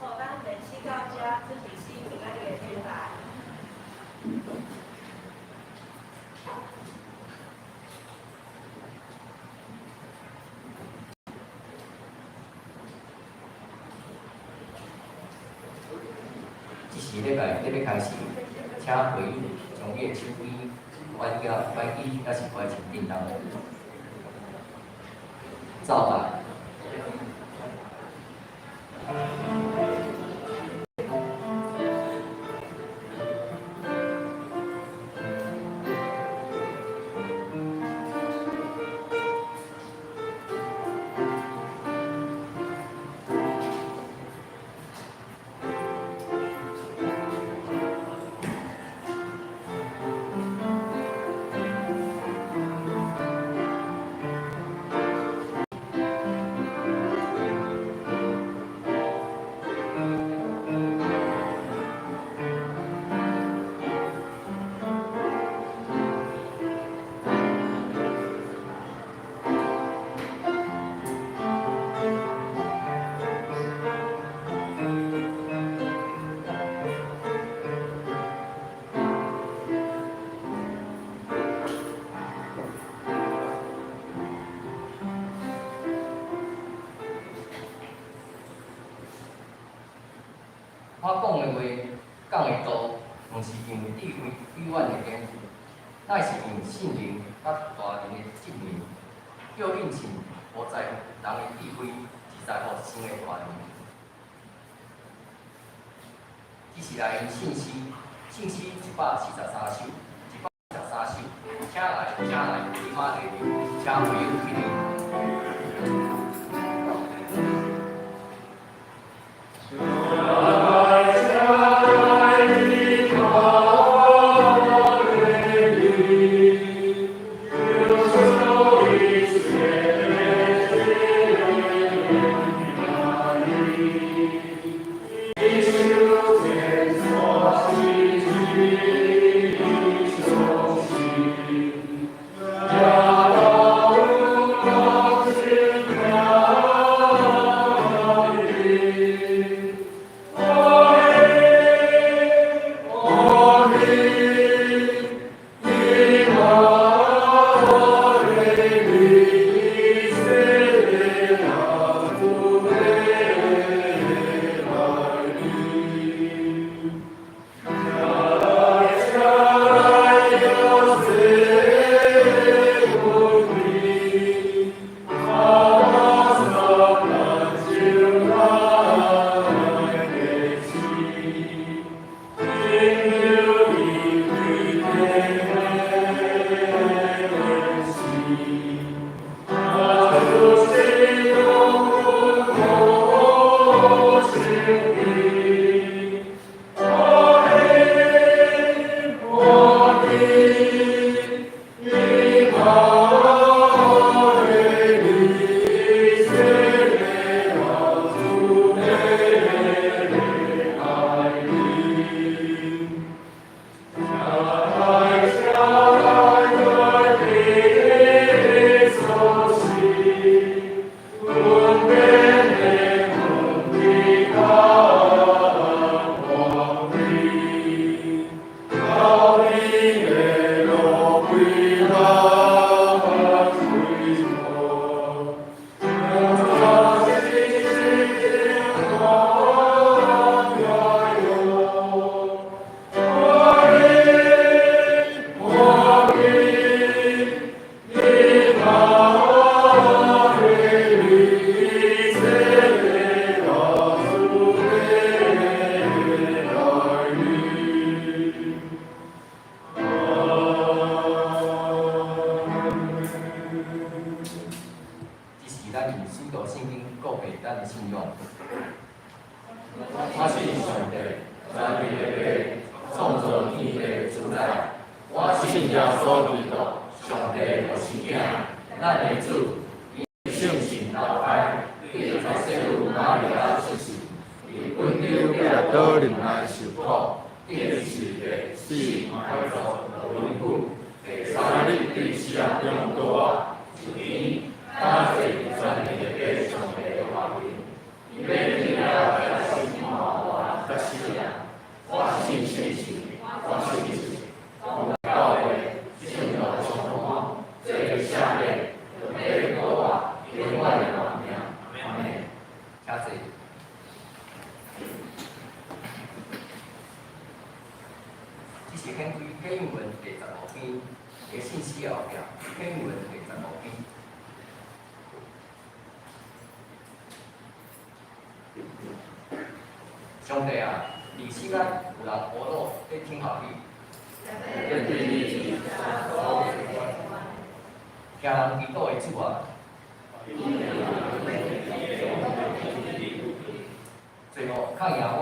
好，咱練習到遮，準備始今仔日的禮拜。這時禮拜欲開始，請會友將你的手機關機、關機，抑是關成振動。走吧。我講的話，講的道，毋是用智慧委婉的言語，乃是用聖靈佮大能的證明，叫恁信無在乎人的智慧，只在乎神的大能。這是來信詩，信詩143首，143首，請來，請來，以馬內利，請會友起立。 Thank 講，定是會死快樂永久。第三日佇死人中復活，一天感謝全能的上帝的權柄，伊欲疼了才死人。我信聖神，我信主，教會聖徒充滿，罪赦免，肉體復活，永遠的活命。阿門。請坐。這是顯開啟文第15篇，佇信息後壁，啟文第15篇。上帝啊，歷世間有人呵咾咧聽候你，聽人祈禱的主啊，罪惡較贏我，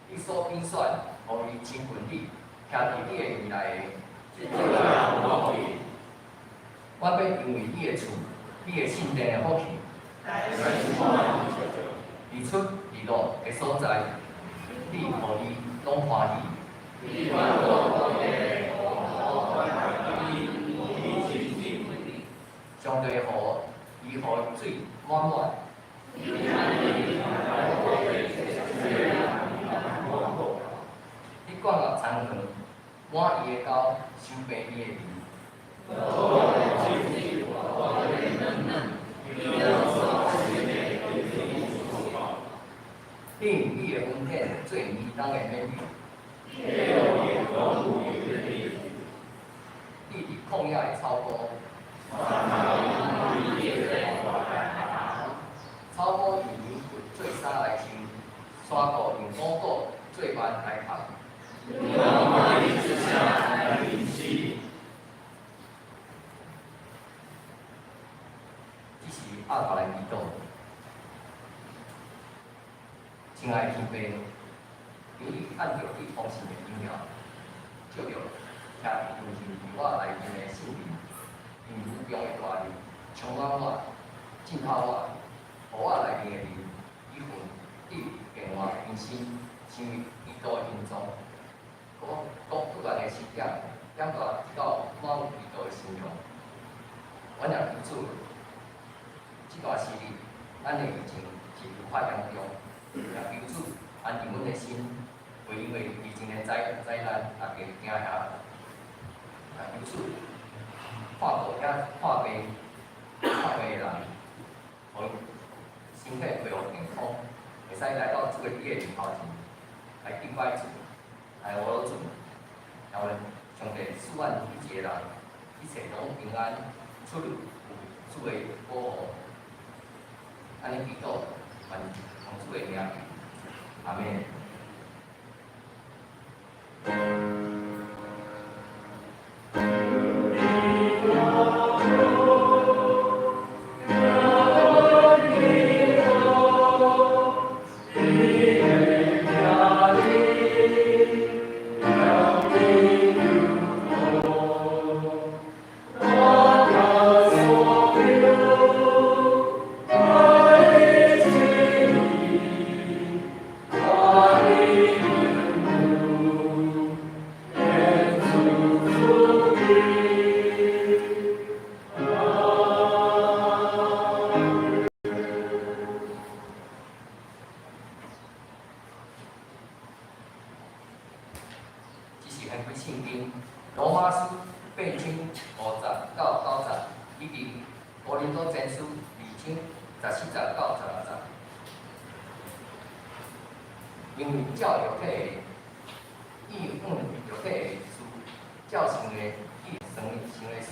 你所揀選，予伊親近你，徛佇你的院內的，我欲因為你的厝，你的聖殿的福氣，日出日落的所在，你予伊攏歡喜。上帝予伊予水滿滿。你灌入田園，滿伊的溝，收平伊的犁。你用你的恩典做伊人的免於。你佇曠野的草坡，草坡用牛骨做衫來穿，山谷用五穀做飯來烘。這是亞伯來祈禱。親愛的天父，求你按著你豐盛的榮耀，照著徛運行佇我內面的聖靈，用無窮的大能充滿我、浸透我，予我內面的靈以魂、意、變化更新，成為基督的形狀，閣閣不斷的修剪，長大直到滿有基督的形象。阮也求主，這段時日，咱的疫情是愈發嚴重，也求主安定阮的心，袂因為疫情的災難，大家驚嚇。也求主看顧遐破病的人，予𪜶身體恢復健康，會使來到主的你的面頭前，來敬拜主，來呵咾主，然後上帝賜阮每一个人，一切攏平安，出入有主的保護。按呢祈禱，願奉主的名，阿們。這是掀開聖經羅馬書8章5節到9節，以及哥林多前書2章14節到16節。因為照肉體的意向肉體的事，照神的意想神的事。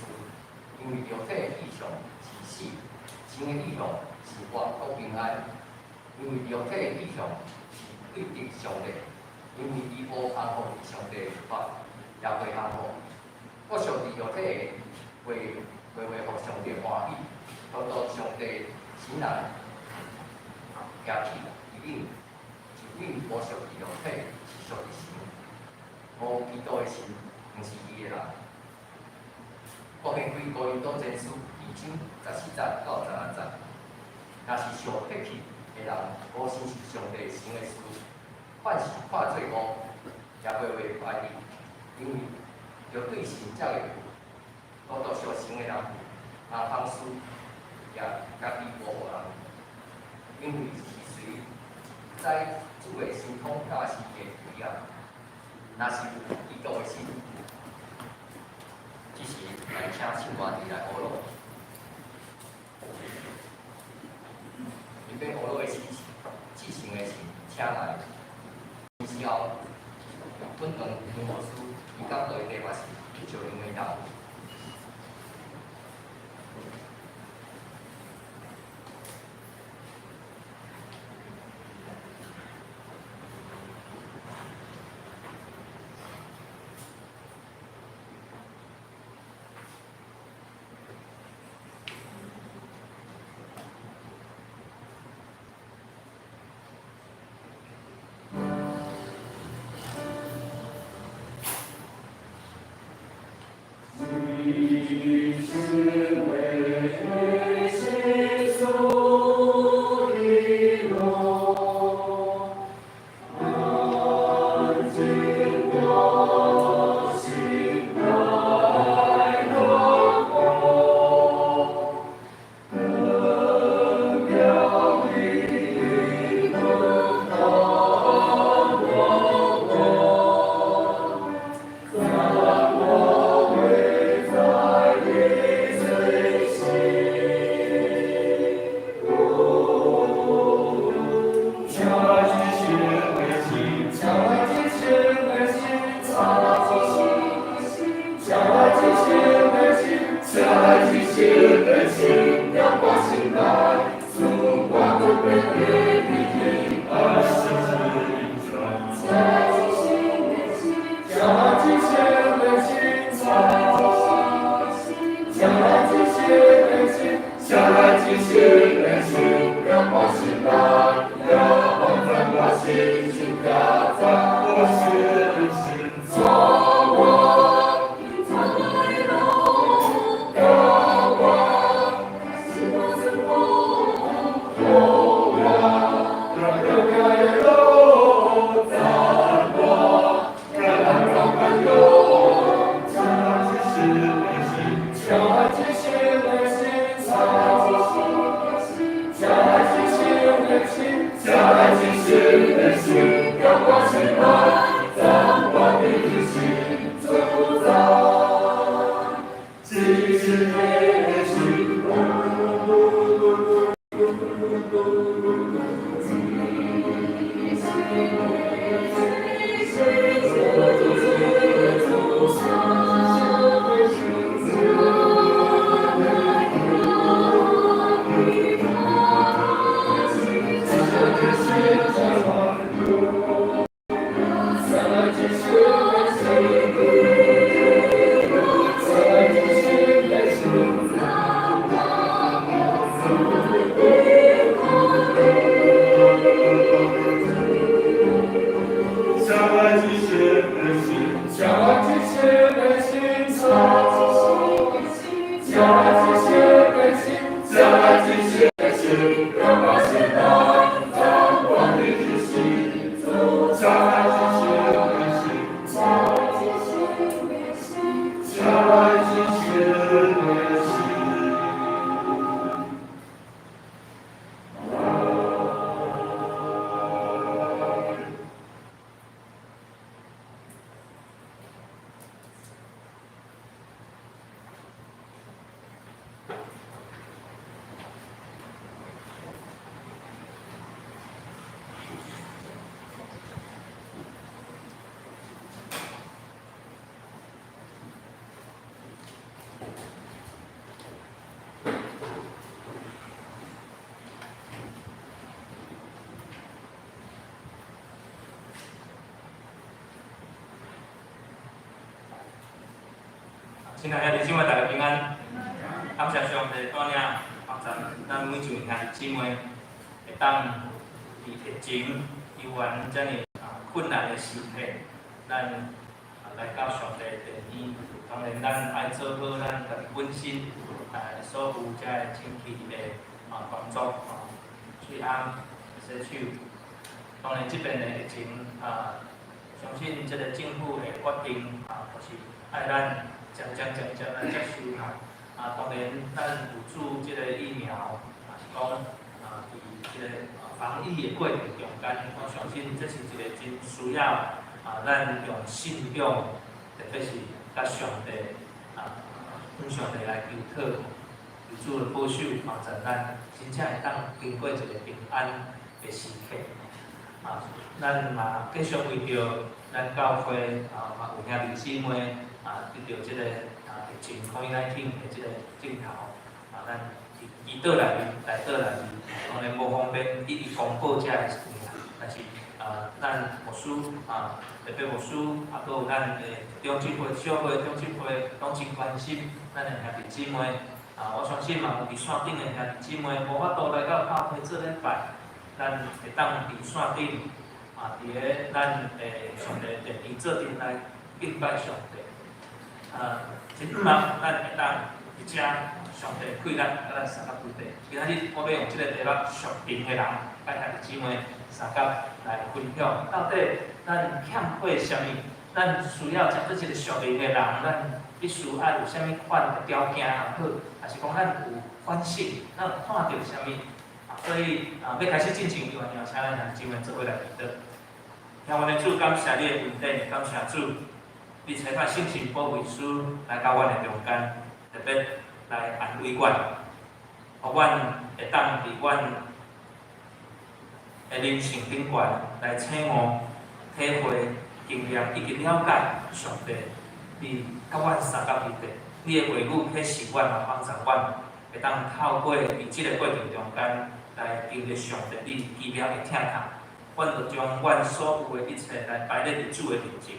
因為肉體的意向是死，神的意向是活閣平安。因為肉體的意向是對敵上帝，因為伊無降服佇上帝的律法，也袂降服。我屬佇肉體的話，袂予上帝歡喜，獨獨上帝神人舉起佇恁，就恁無屬佇肉體，是屬佇神。無基督的神，毋是伊的人。閣掀開哥林多前書2章14節到16節，若是受撇去，的人，無信是上帝成的事，凡是看做誤，也袂袂懷疑，因為著對神才會有，獨獨相信的人，若放肆，也家己保護人，因為是誰知主的心統教示的規啊？若是有基督的心，這時來請聖歌隊來學咯。因欲學咯的是至聖的神，請來。時候，本堂張牧師伊講道的題目是笑容的人。親愛的兄弟姊妹，大家平安。感謝上帝帶領幫助咱每一位兄弟姊妹，會當佇疫情猶原遮爾困難的時刻，咱來到上帝的殿裡。當然，咱愛做好咱家己本身所有遮個清氣的工作，喙甕洗手。當然，這邊的疫情啊，相信這個政府的決定啊，就是愛咱漸漸漸漸來接受哈。啊，當然，咱有注這個疫苗，啊是講啊，佇這個防疫的過程中間，我相信這是一個真需要啊，咱用信仰，特別是佮上帝啊，向上帝來求討，求主的保守幫助咱，真正會當經過一個平安的時刻。啊，咱嘛繼續為著咱教會啊，嘛有兄弟姊妹啊，得著這個啊疫情 COVID-19 的這個症頭啊，咱佇祈禱內面、代禱內面，當然無方便一直公布這个事件，但是啊，咱牧師啊，特別牧師啊，閣有咱的長執會、小會長執會，攏真關心咱的兄弟姊妹啊，我相信嘛有佇線頂的兄弟姊妹無法度來到教會做禮拜。咱會當佇線頂啊，佇咧咱的上帝殿裡做陣來敬拜上帝。啊，真希望咱會當佇遮上帝開咱，佮咱相佮對話。今仔日我欲用這個題目“屬靈的人”，佮兄弟姊妹相佮來分享，到底咱欠缺啥物？咱需要成做一個屬靈的人，咱必須愛有啥物款的條件也好，抑是講咱有反省，咱有看著啥物？所以啊，欲開始進前，就邀請咱兄弟姊妹做伙來祈禱。天父的主，感謝你的恩典，感謝主，你差派聖神保惠師來到阮的中間，特別來安慰阮，予阮會當佇阮的人生頂懸來體悟、體會、經驗以及了解上帝，你佮阮相佮彼得，你的話語啟示阮，也幫助阮，會當透過佇這個過程中間來經歷上帝你奇妙的疼痛。阮就將阮所有的一切來擺佇主的面前，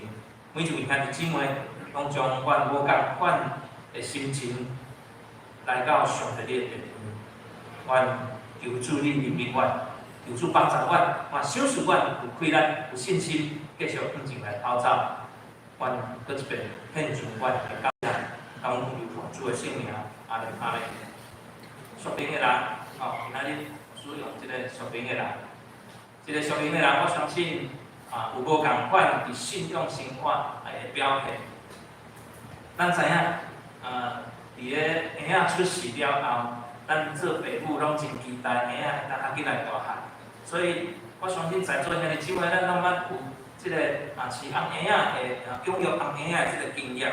每一位兄弟姊妹，攏將阮無仝款的心情來到上帝你的面前，阮求主你憐憫阮，求主幫助阮，嘛賞賜阮有氣力、有信心，繼續向前來跑走。阮閣一遍獻上阮的感謝，感恩主的聖名，阿們阿們。屬靈的人，哦，今仔日使用這個屬靈的人。這個屬靈的人，我相信啊，有無仝款佇信仰生活的表現。咱知影，佇咧嬰仔出世了後，咱做爸母攏真期待嬰仔會當較緊來大漢。所以我相信在座兄弟姊妹，咱攏捌有這個啊飼紅嬰仔的啊養育紅嬰仔的這個經驗。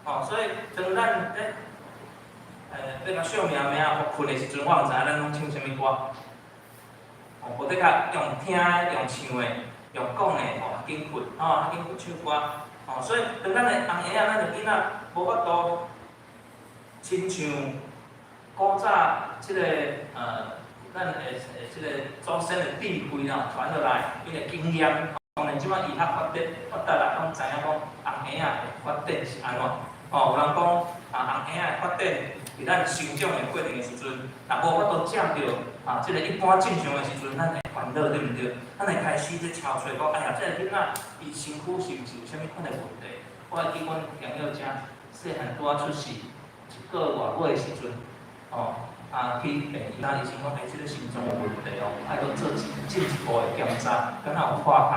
哦，所以當咱咧欲共惜命命予睏的時陣，我毋知影咱攏唱啥物歌。哦，無的確用聽的、用唱的、用講的，哦，較緊睏，吼，較緊睏唱歌。哦，所以當咱的紅嬰仔，咱的囡仔無法度親像古早這個咱的這個祖先的智慧啊傳落來，伊的經驗。當然，這擺醫學發展發達啦，攏知影講紅嬰仔的發展是按怎。哦，有人講啊，紅嬰仔的發展，佇咱成長的過程的時陣，若無法度照著啊，這個一般正常的時陣，咱會煩惱，對毋對？咱會開始咧敲揣講，哎呀，這個囡仔伊身軀是毋是有啥物款的問題？我會記阮楊幼佳細漢拄仔出世一個外月的時陣，哦，啊去病院，啊醫生講，欸，這個心臟有問題哦，愛閣做進一步的檢查，敢若有破空。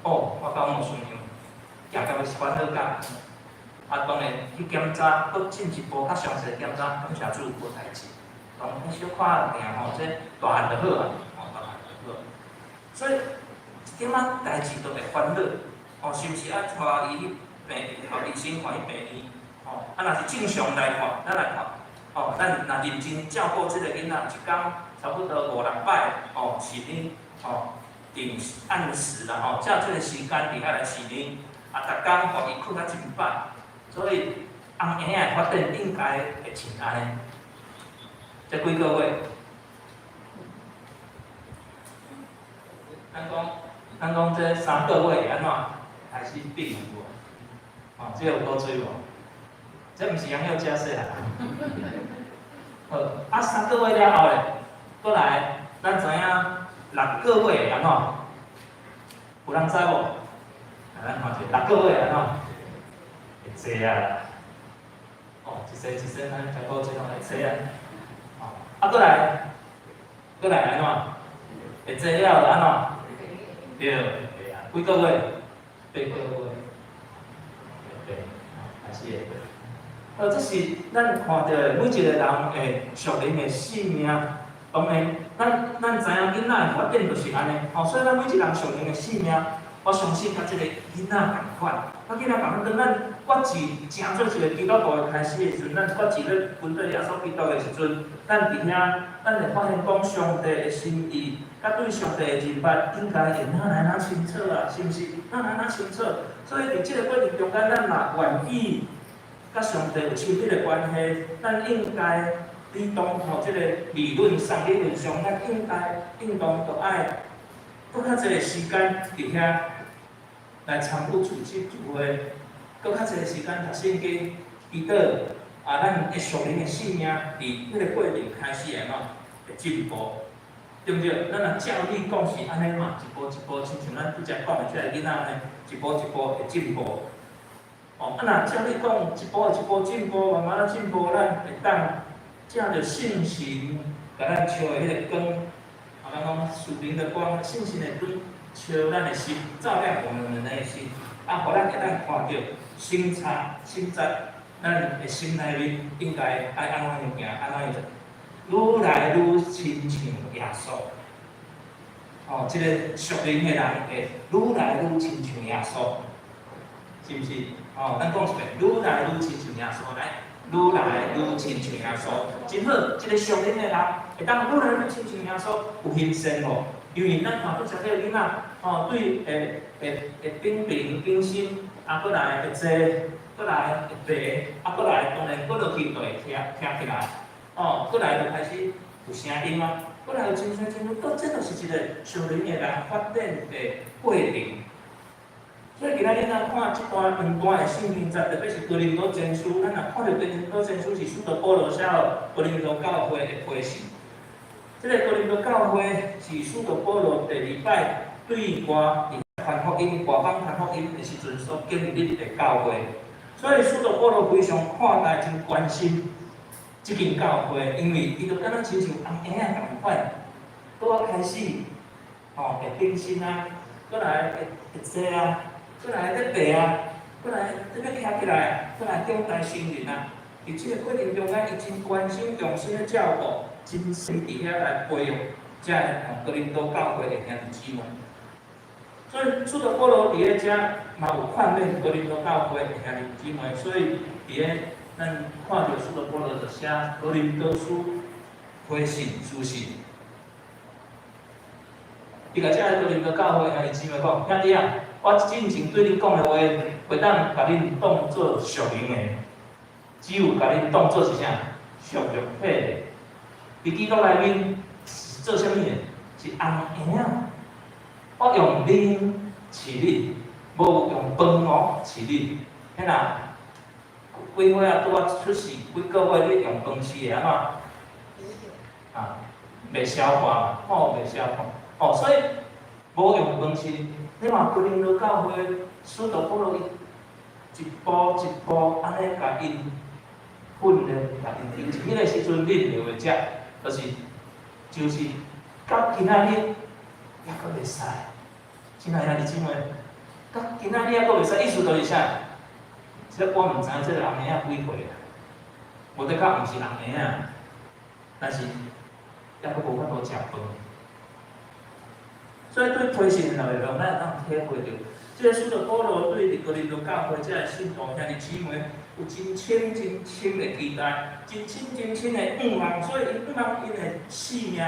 哦，我甲阮孫娘，行到欲煩惱甲。啊，當然去檢查，閣進一步較詳細檢查，感謝主無代誌。當彼小可爾吼，這大漢就好啊，吼大漢就好。所以一點仔代誌都會煩惱，哦，是毋是愛帶伊去病院，予醫生看去病院？吼，啊，若是正常來看，咱來看，吼，咱若認真照顧這個囡仔，一工差不多五六擺，吼，飼奶，吼，定按時啦，吼，照這個時間佇遐來飼奶，啊，逐工予伊睏較真擺。所以紅嬰仔的發展應該會像按呢。這幾個月，咱講這3個月會按怎開始變有無？哦，這有古錐無？這毋是楊幼佳細漢。好，啊，三個月了後咧，閣來，咱知影6個月會按怎？有人知無？來，咱看一下，六個月會按怎？會坐啊！哦，一歲一歲，咱食古錐攏會坐啊！哦，啊，閣來，閣來按怎？會坐了就按怎？對，會啊，幾個月？8個月。會變，開始會變。這是咱看著的每一個人的屬靈的生命。當然，咱知影囡仔的發展就是按呢，吼，所以咱每一個人屬靈的生命，我相信佮這個囡仔仝款。啊，囡仔仝款，當咱決志成做一個基督徒的開始的時陣，咱決志咧跟隨耶穌基督的時陣，咱佇遐，咱會發現講上帝的心意，佮對上帝的認捌，應該會愈來愈清楚啊，是毋是？愈來愈清楚。所以佇這個過程中間，咱若願意佮上帝有親密的關係，咱應該理當吼，這個理論上、理論上，咱應該應當著愛閣較濟時間佇遐來參與主日聚會，閣較濟時間讀聖經、祈禱，啊，咱的屬靈的生命佇彼個過程開始會按怎會進步，對毋對？咱若照理講是按呢嘛，一步一步，親像咱拄才講的這个囡仔按呢，一步一步會進步。哦，啊，若照理講，一步一步進步，慢慢仔進步，咱會當藉著聖神共咱照的彼个光，啊，咱講屬靈的光，聖神的光照咱的心，照亮我們的內心，啊，予咱會當看著省察、省察，咱的心內面應該愛按怎樣行，按怎樣做，愈來愈親像耶穌。哦，這個屬靈的人會愈來愈親像耶穌，是毋是？哦，咱講一遍，愈來愈親像耶穌，來，愈來愈親像耶穌，真好。這個屬靈的人會當愈來愈親像耶穌，有興盛無？因為咱看拄才這個囡仔，哦，對會會會秉平更新，啊，閣來會坐，閣來會爬，啊，閣來當然閣落去就會徛徛起來，哦，閣來就開始有聲音啊，閣來有真濟真濟，這就是一個屬靈的人發展的過程。所以今仔日咱看這段兩段的聖經節，特別是哥林多前書，咱若看著哥林多前書是使徒保羅寫予哥林多教會的批信。這個哥林多教會是使徒保羅第二擺對外佇傳福音、外邦傳福音的時陣所建立的教會。所以使徒保羅非常看待、真關心這間教會，因為伊就敢若親像尪嬰仔仝款，拄仔開始吼會更新啊，閣來會會坐啊。閣來咧爬啊，閣來咧欲徛起來，閣來長大成人啊！佇這個過程中間，伊真關心、用心咧照顧，真心佇遐來培育遮个哥林多教會的兄弟姊妹。所以，使徒保羅佇咧遮嘛有勸勉哥林多教會的兄弟姊妹。所以，佇咧咱看著使徒保羅就寫哥林多書回信書信，伊共遮个哥林多教會兄弟姊妹講：兄弟啊！我進前對恁講的話，袂當共恁當做屬靈的，只有共恁當做是啥？屬肉體的。佇基督內面是做啥物的？是尪嬰仔。我用奶飼恁，無用飯哦飼恁。彼若幾歲仔拄仔出世幾個月，你用飯飼會按怎？啊，袂消化，吼，袂消化，吼，所以無用飯飼。你看哥林多教會，使徒保羅伊一步一步按呢共𪜶訓練，共𪜶調整。彼個時陣恁會會食，就是到今仔日猶閣袂使。親愛兄弟姊妹，到今仔日猶閣袂使，意思就是啥？這我毋知這個尪嬰仔幾歲啊？無的確毋是尪嬰仔，但是猶閣無法度食飯。所以對批信來講，咱會當體會著，這個使徒保羅對佇哥林多教會這个信徒兄弟姊妹有真深真深的期待，真深真深的向望，所以伊向望𪜶的生命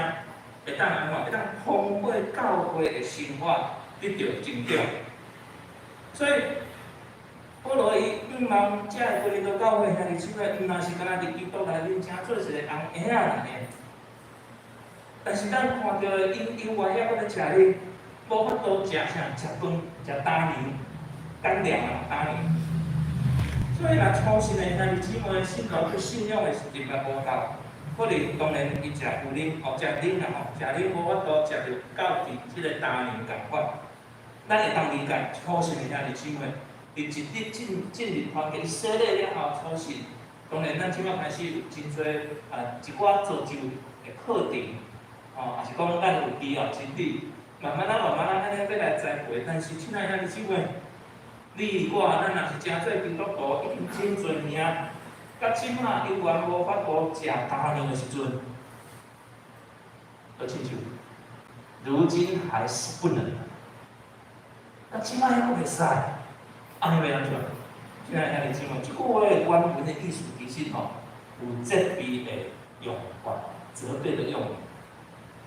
會當按怎？會當通過教會的生活得著成長。所以保羅伊向望這个哥林多教會兄弟姊妹，毋但是干焦佇基督內面成做一個尪嬰仔爾，但是咱看著𪜶猶原猶閣咧食奶，無法度食啥？食飯、食乾糧、乾糧啊，乾糧。所以若初信的兄弟姊妹，信徒對信仰的認識無夠，可能當然伊食牛奶，哦，食奶啦吼，食奶無法度食著到佇這个乾糧仝款。咱會當理解初信的兄弟姊妹，佇一日進進入團契洗禮了後，初信，當然咱這擺開始有真濟啊一寡造就的課程。吼，抑是講咱有基要真理，慢慢仔慢慢仔，按呢欲來栽培。但是親愛兄弟姊妹，你我咱若是成做基督徒，已經真濟年啊，到這馬猶原無法度食乾糧的時陣，就親像如今還是不能，到這馬猶閣袂使，按呢欲按怎？親愛兄弟姊妹，這句話的原文的意思其實吼，有責備的用法，責備的用語。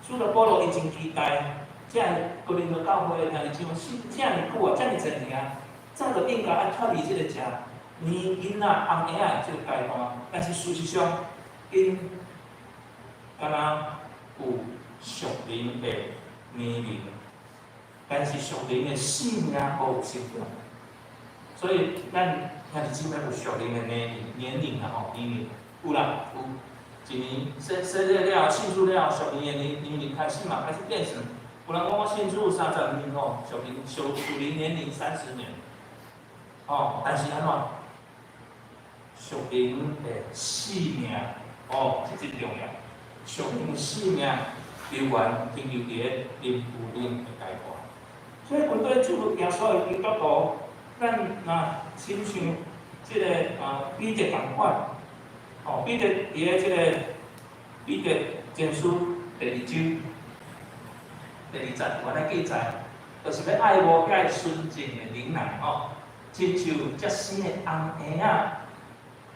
使徒保羅伊真期待，這个哥林多教會的兄弟姊妹信遮爾久啊，遮爾濟年啊，早就應該愛脫離這个食年囡仔紅嬰仔的這个階段，但是事實上，𪜶敢若有屬靈的年齡，但是屬靈的生命無成長，所以咱兄弟姊妹有屬靈的年齡啊吼，年齡有啦，有一年洗洗禮了，信主了，屬靈的年齡開始嘛，開始變成。有人講我信主30年吼，屬靈年齡30年，哦，但是按怎？屬靈的生命，哦，這真重要。屬靈的生命猶原停留佇咧靈有靈的階段。所以，針對主耶穌的基督徒，咱若親像這个啊彼得仝款，哦，彼得佇咧這个彼得前書第二章第二節有按呢記載，就是欲愛慕遐純淨的奶酪吼，親像才生的紅嬰仔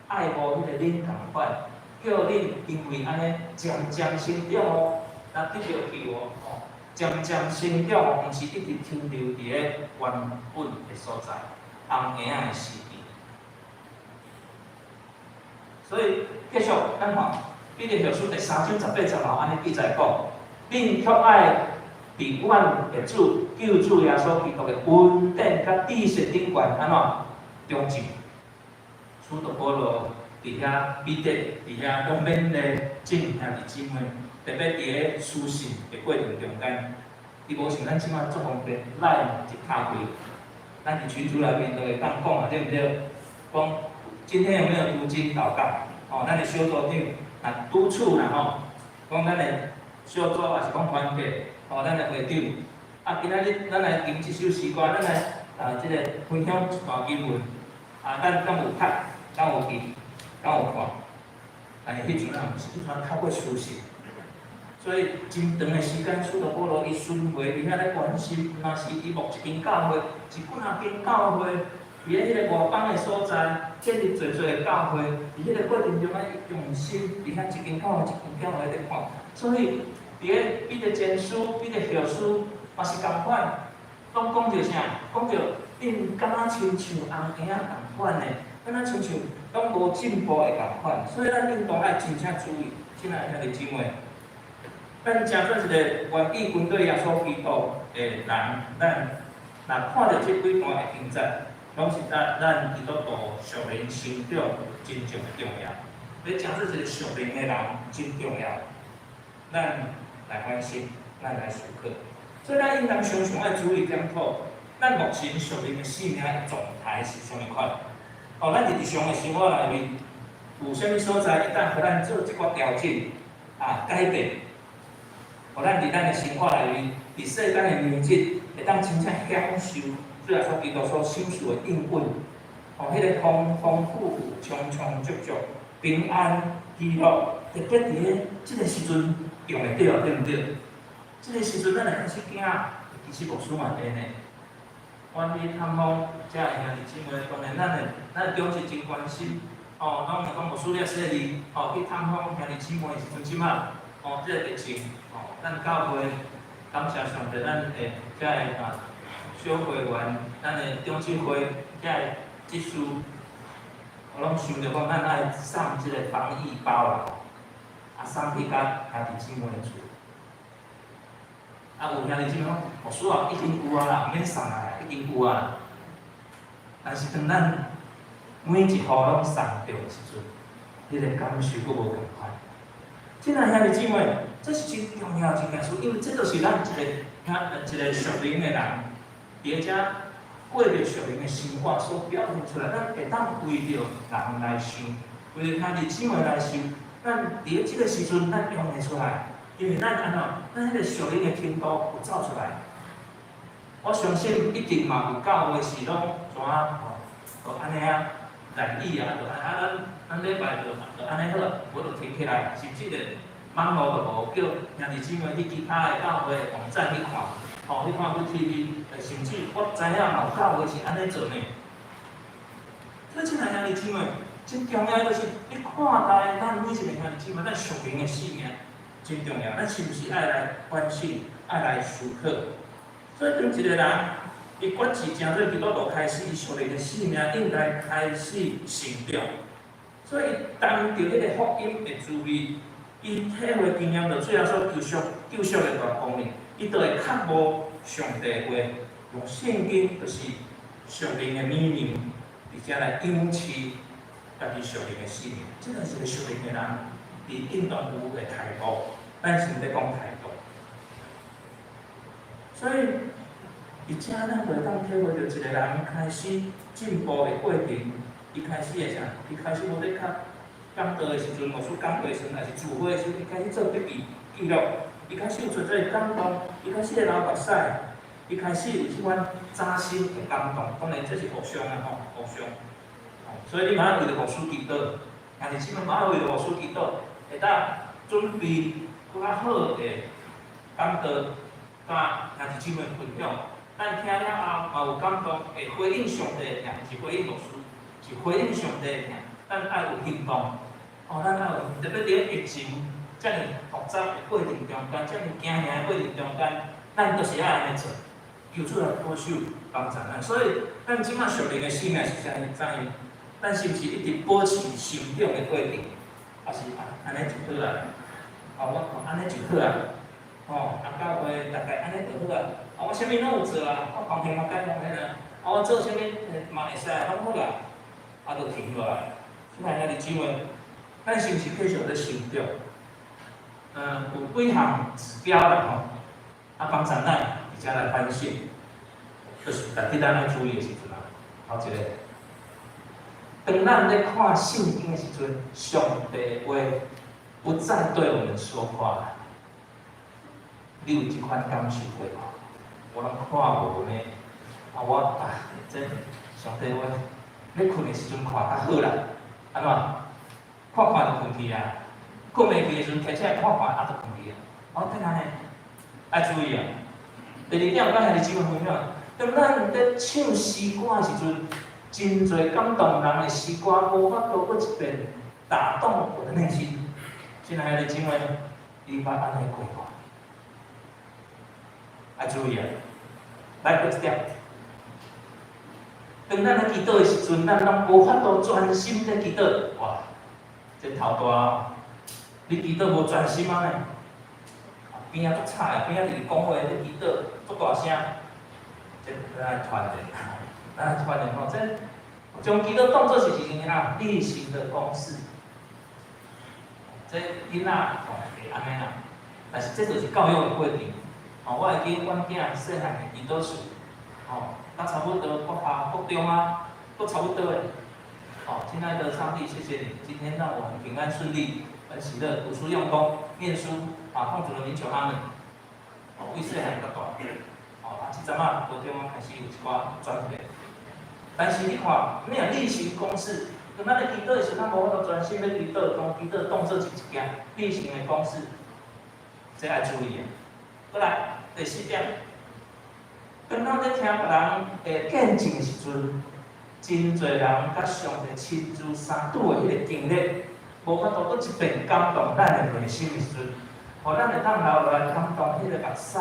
愛慕彼个奶仝款，叫恁因為按呢漸漸成長哦，若得著救哦，吼，漸漸成長，毋是一直停留佇咧原本的所在，紅嬰仔的時期。所以繼續咱看彼得後書第三章18節嘛，按呢記載講，恁卻愛佇阮的主救主耶穌基督的恩典佮知識頂懸按怎長進？使徒保羅佇遐，彼得佇遐講勉勵眾兄弟姊妹，特別佇咧書信的過程中間，伊無像咱這馬足方便，LINE 一敲開，咱佇群組內面就會當講啊，對毋對？講今天有沒有讀經禱告？哦，咱的小組長啊督促啦吼，講咱的小組抑是講團契，哦，咱的會長，啊，今仔日咱來吟這首詩歌，咱來啊，這个分享一段經文，啊，咱敢有讀，敢有記，敢有看？但是彼陣啊，毋是，彼陣透過書信，所以真長的時間，使徒保羅伊巡迴佇遐咧關心，毋但是伊牧一間教會，是幾若間教會，佇咧彼个外邦的所在建立濟濟的教會，佇彼个過程中啊，伊用心佇遐一間教會一間教會咧看，所以佇咧彼得前書、彼得後書嘛是仝款，攏講著啥？講著恁敢若親像紅嬰仔仝款的，敢若親像攏無進步的仝款，所以咱應當愛真正注意，親愛的兄弟姊妹，咱成做一個願意跟隨耶穌基督的人，咱若看著這幾段的經節，攏是咱咱基督徒屬靈成長真正的重要。欲成做一個屬靈的人真重要，咱來反省，咱來思考。所以咱應當常常愛注意檢討，咱目前屬靈的生命的狀態是啥物款？哦，咱佇日常的生活內面，有啥物所在會當予咱做這寡調整啊改變？予咱佇咱的生活內面，佇世間的物質，會當真正享受主耶穌基督所賞賜的應允，哦，彼个豐豐富富、充充足足、平安、喜樂，特別佇咧這个時陣用會著，對毋對？這个時陣咱會開始驚，其實牧師嘛會呢。阮去探訪遮的兄弟姊妹，當然咱的長執真關心，哦，攏會講牧師你細膩，哦，去探訪兄弟姊妹的時陣，這馬，哦，這个疫情，哦，咱教會感謝上帝，咱的遮的啊小會員，咱的長執會遮的執事，我攏想著講，咱愛送這个防疫包啦，啊送去共兄弟姊妹的厝。啊，有兄弟姊妹講，牧師啊，已經有啊啦，毋免送啊，已經有啊。但是當咱每一戶攏送著的時陣，彼个感受閣無仝款。親愛兄弟姊妹，這是真重要一件事，因為這就是咱一个一个屬靈的人，佇遮過著屬靈的生活所表現出來。咱會當為著人來想，為著兄弟姊妹來想，咱佇這个時陣，咱用會出來。因為咱按怎，咱彼个屬靈的程度有走出來。我相信一定嘛有教會是攏怎啊吼，就按呢啊，難以啊，就按啊咱咱禮拜就就按呢好，無就停起來，甚至咧網路就無叫兄弟姊妹去其他的教會網站去看，吼，去看 VTV，甚至我知影嘛有教會是按呢做呢。所以親愛兄弟姊妹，真重要就是你看待咱每一個兄弟姊妹，咱屬靈的生命真重要，咱是毋是愛來反省，愛來思考？所以當一個人伊決志成做基督徒開始，伊屬靈的生命應該開始成長。所以當著彼個福音的滋味，伊體會經驗著主耶穌救贖救贖的大功能，伊就會渴慕上帝的話，用聖經就是屬靈的米糧，而且來養飼家己屬靈的生命。這個是個屬靈的人，佇應當有的態度，咱先咧講態度。所以，佇遮咱就會當體會著一個人開始進步的過程。伊開始會啥？伊開始無咧較講道的時陣，牧師講道的時陣，抑是聚會的時陣，伊開始做筆記記錄。伊開始有做這個感動，伊開始會流目屎，伊開始有這款扎心的感動。當然，這是互相的吼，互相。所以你嘛愛為著牧師祈禱，兄弟姊妹嘛愛為著牧師祈禱，會當準備閣較好的講道，佮兄弟姊妹分享。咱聽了後嘛有感動，會回應上帝的疼，毋是回應牧師，是回應上帝的疼。咱愛有行動，哦，咱愛有特別佇疫情遮爾複雜的過程中間，遮爾驚嚇的過程中間，咱都是愛按呢做，求主來保守幫助咱。所以，咱這馬屬靈的生命是啥物？怎樣？咱是毋是一直保持成長的過程？抑是啊，按呢就好啊？啊，我按呢就好啊？吼，啊，教會大概按呢就好啊。啊，我啥物攏有做啊，我奉獻嘛該奉獻啊，啊，我做啥物嘛會使，攏好啊，啊，就停落來。親愛兄弟姊妹，咱是毋是繼續咧成長？有幾項指標啦吼，啊，幫助咱而且來反省，就是值得咱愛注意的時陣啊。頭一個，當咱咧看聖經的時陣，上帝話不再對我們說話。你有這款感受過無？我攏看無呢，啊我啊，這上帝話，咧睏的時陣看較好啦，按怎？看看就睏去啊，睏袂去的時陣，提起來看看，啊就睏去啊。哦，等下呢，愛注意啊。第二點，佮兄弟姊妹分享，當咱咧唱詩歌的時陣，真濟感動人的詩歌，無法度閣一遍打動我的內心。親愛的姊妹，你捌按呢過無？愛注意啊！來，閣一點。當咱咧祈禱的時陣，咱攏無法度專心咧祈禱。哇！這頭大哦！你祈禱無專心啊呢？邊仔足吵的，邊仔直直講話咧祈禱，足大聲。這咱愛傳的，咱愛傳的吼，這將祈禱當做是一件啊例行的公事。這囡仔吼會按呢啦，但是這就是教育的過程。吼，我會記阮囝細漢的祈禱詞，吼，甲差不多國校、國中啊，都差不多的。好，親愛的上帝，謝謝你，今天讓我們平安順利，很喜樂，讀書用功，念書，啊，奉主的名求阿們。哦，為細漢到大，哦，啊，這陣仔高中啊開始有一寡轉變。但是你看，你若例行公事，當咱咧祈禱的時陣，咱無法度專心咧祈禱，將祈禱當做是一件例行的公事，這愛注意的。過來，第四點，當咱咧聽別人的見證的時陣，真濟人佮上帝親自相拄的彼個經歷，無法度閣一遍感動咱的內心的時陣，予咱會當流落來感動彼個目屎，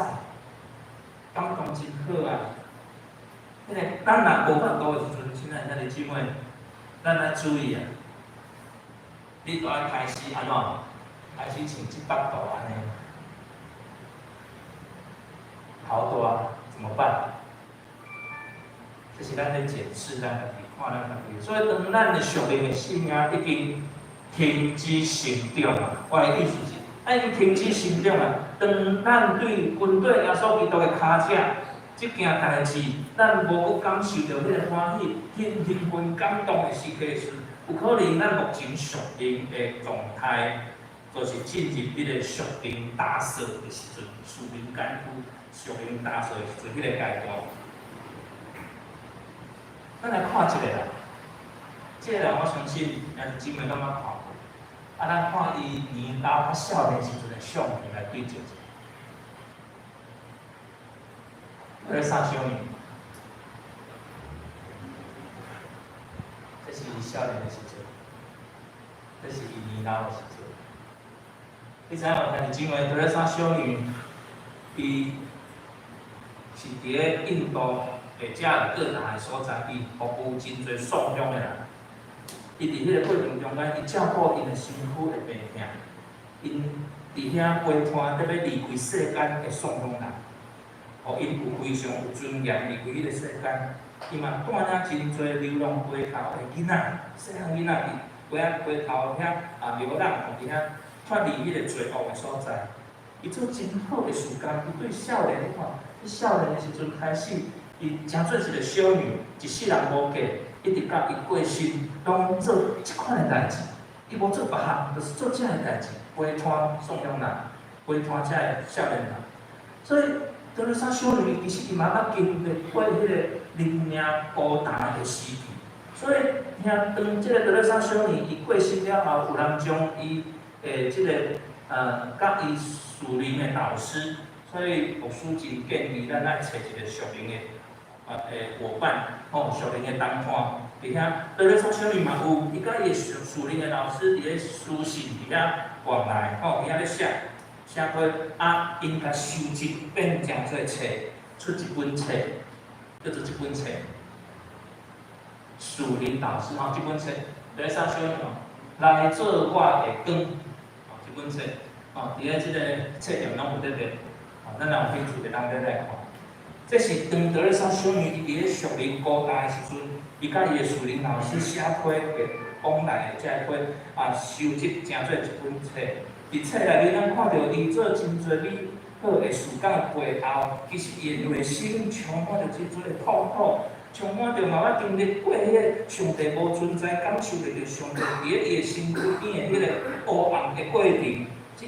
感動真好啊！彼個咱若無法度的時陣，親愛兄弟姊妹，咱愛注意啊！你著愛開始按怎？開始像這幅圖按呢，頭大怎麼辦？這是咱咧檢視咱家己，看咱家己。所以當咱的屬靈的生命已經停止成長啊，我的意思是，已經停止成長啊。當咱對跟綴耶穌基督的跤跡這件代誌，咱無閣感受著彼個歡喜、興興奮、感動的時刻時，有可能咱目前屬靈的狀態就是進入彼个屬靈打掃的時陣，屬靈趕夫、屬靈打掃的時陣，彼個階段。咱來看一個人，這個人我相信兄弟姊妹攏捌看過。啊，咱看伊年老較少年時陣的相片來對照一下。德肋撒修女，這是伊少年的時陣，這是伊年老的時陣。你知影無，兄弟姊妹，德肋撒修女，伊是佇咧印度的加爾各答的所在，伊服務真濟送香的人。伊佇彼個過程中間，伊照顧𪜶的身軀的病痛，𪜶佇遐陪伴欲離開世間的送香人，予𪜶有非常有尊嚴離開彼個世間。伊嘛帶領真濟流浪街頭的囡仔，細漢囡仔佇街仔街頭遐啊流浪，佇遐脫離彼個罪惡的所在。伊做真好的事工，伊對少年，你看，伊少年的時陣開始，伊成做一個小女，一世人無嫁，一直到伊過身，攏做這款的代誌。伊無做別項，就是做這个代誌，陪伴送養人，陪伴這个少年人。所以，德肋撒修女其實伊嘛捌經歷過彼個靈命孤單的時期。所以，聽當這个德肋撒修女伊過身了後，有人將伊的這個佮伊屬靈的導師，所以牧師真建議咱愛揣一個屬靈的夥伴，吼，屬靈的同伴。佇遐，德肋撒修女嘛有，伊佮伊的屬靈的老師佇咧書信佇遐往來，吼，佇遐咧寫寫批啊，𪜶共收集變成做冊，出一本冊，叫做這本冊。屬靈導師吼，這本冊，德肋撒修女吼，來做我的光，吼，這本冊，吼，佇咧這个冊店攏有咧賣，吼，咱若有興趣，會當買來看。這是當德肋撒修女伊佇咧屬靈孤單的時陣，伊佮伊的屬靈老師寫批的往來的這批啊，收集成做一本冊。佇冊內面，咱看著伊做真濟美好的事工背後，其實伊的內心充滿著真濟的痛苦，充滿著嘛捌經歷過彼个上帝無存在，感受著著上帝佇咧伊的身軀邊的彼个黑暗的過程，這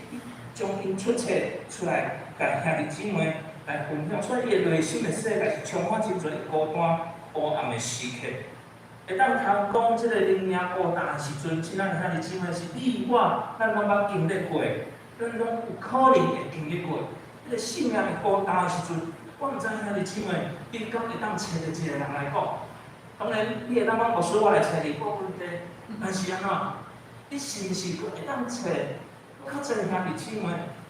將𪜶出冊出來，共兄弟姊妹來分享，所以伊的內心的世界是充滿真濟孤單、黑暗的時刻。會當通講這个靈命孤單的時陣，親愛的兄弟姊妹，是你我，咱攏捌經歷過，咱攏有可能會經歷過。彼個性命的孤單的時陣，我毋知兄弟姊妹，你敢會當揣著一個人來講？當然，你會當講牧師，我來揣你，無問題。但是按怎？你是毋是閣會當揣較濟兄弟姊妹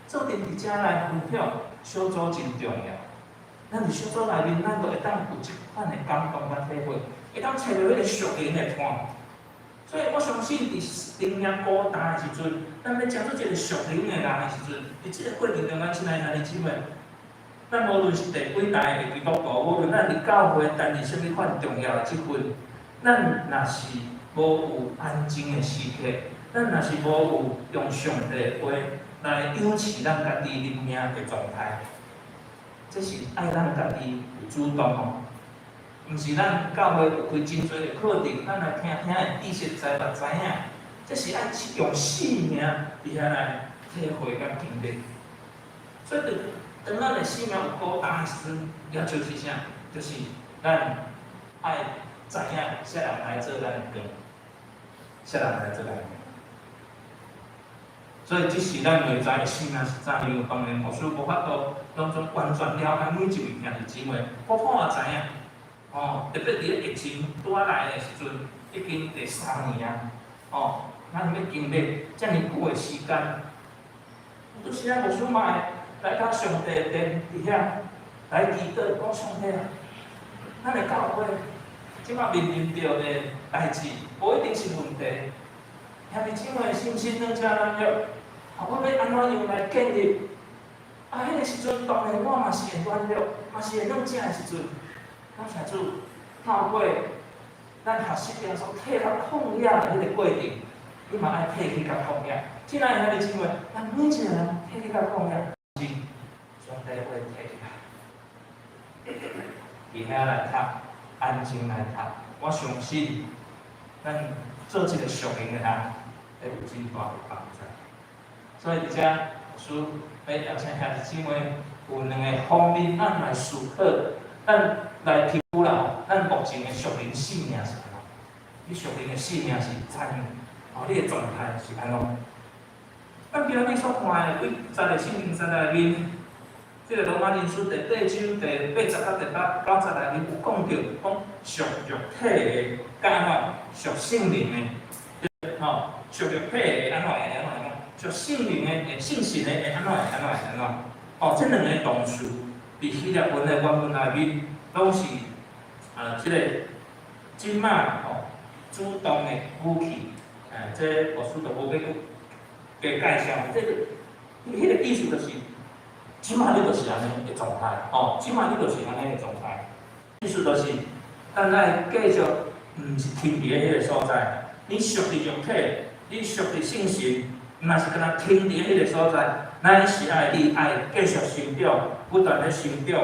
做陣佇遮來分享？小組真重要。咱佇小組內面，咱就會當有這款的感動佮體會，會當揣著彼個屬靈的伴。所以我相信，佇靈命孤單的時陣，咱欲成做一個屬靈的人的時陣，佇這個過程中間，親愛兄弟姊妹，咱無論是第幾代的基督徒，無論咱佇教會擔任啥物款重要的職份，咱若是無有安靜的時刻，咱若是無有用上帝的話來養飼咱家己靈命的狀態，這是愛咱家己有主動哦，毋是咱教會有開真濟的課程，咱來聽聽會知識知嘛知影，這是愛用生命佇遐來體會佮經歷。所以，當咱的生命有孤單的時陣，要求是啥？就是咱愛知影啥人來做咱的光，啥人來做咱的光。所以，這是咱內在的生命是怎樣？當然，牧師無法度攏總完全了解每一位兄弟姊妹。我看嘛知影，吼，特別佇咧疫情拄仔來的時陣，已經第三年啊，吼，咱欲經歷遮爾久的時間，有時啊，牧師嘛會來到上帝的殿佇遐來祈禱，講上帝啊，咱的教會這擺面臨著的代誌，無一定是問題。兄弟姊妹信心攏遮軟弱，啊，我欲按怎樣來建立？啊，彼个時陣當然我嘛是會軟弱，嘛是會軟正的時陣。感謝主，透過咱學習耶穌退到曠野的彼个過程，你嘛愛退去到曠野。親愛的兄弟姊妹，咱每一個人退去到曠野，是上帝會提起來，佇遐來讀，安靜來讀。我相信，咱做這個屬靈的人，會有真大的幫助。所以佇遮牧師欲邀請兄弟姊妹有兩个方面，咱來思考，咱來評估啦吼。咱目前的屬靈性命是按怎？你屬靈的性命是怎樣？吼，你的狀態是按怎？咱今仔日所看的幾節的聖經節內面，這个羅馬人書第八章第八節到第八九節內面有講著，講屬肉體的佮按怎？屬聖靈的，吼，屬肉體的按怎會按怎按怎？屬聖靈的會信神的會按怎會按怎會按怎？哦，這兩个動詞佇希臘文的原文內面，攏是啊，這个這馬吼主動的語氣，哎，這牧師就無欲閣加介紹，這个彼个意思就是，這馬你就是按呢的狀態，吼，這馬你就是按呢的狀態。意思就是，咱愛繼續，毋是停佇彼个所在，你屬佇肉體，你屬佇聖神，毋若是干焦停佇彼个所在，咱是愛你愛繼續成長，不斷咧成長，